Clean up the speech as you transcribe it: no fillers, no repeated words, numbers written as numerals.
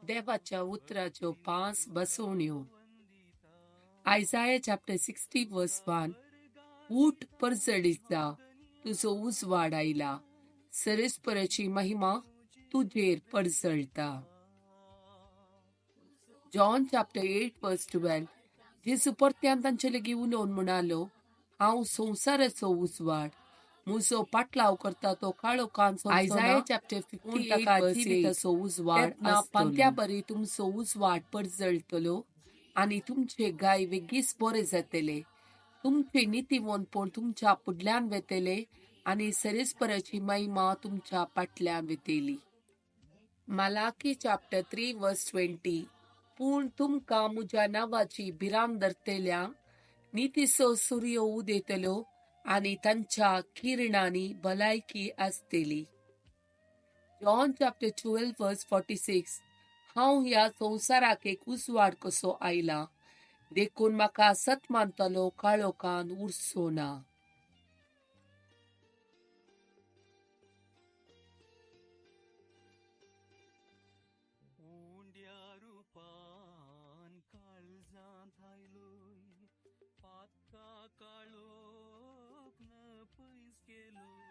देवाच्या उतराच्यो पांच बसवण्यो. Isaiah chapter 60 verse 1. ऊठ परजळीत जा, तुजो उजवाड आयला, सरस्पराची महिमा तुजेर परजळता. John chapter 8 verse 12. जेजू परत्यान तांचे लागीं उलोवन म्हणालो, हांव संवसाराचो उजवाड, म्हजो पाटलाव करता तो काळोखान आयजाया चॅप्टर 58 जिविताचो उजवाड. पांत्या बरी तुमचो उजवाड परजळटलो आनी तुमचे गाय वेगीच बरे जातले. तुमचे नितीवंतपण तुमच्या फुडल्यान वेतले आनी सरेस्पराची महिमा तुमच्या फाटल्यान वेतली. Malachi chapter 3 verse 20. पूण तुमकां म्हज्या नांवाची भिरांत धरतल्या नितीचो सूर्य उदेतलो आनी तांच्या किरणांनी भलायकी आसतली. John chapter 12 verse 46. हांव ह्या संवसाराक एक उजवाड कसो आयला, देखून म्हाका सत मानतलो काळोखान उरचो ना. काळोख न पयस केलो.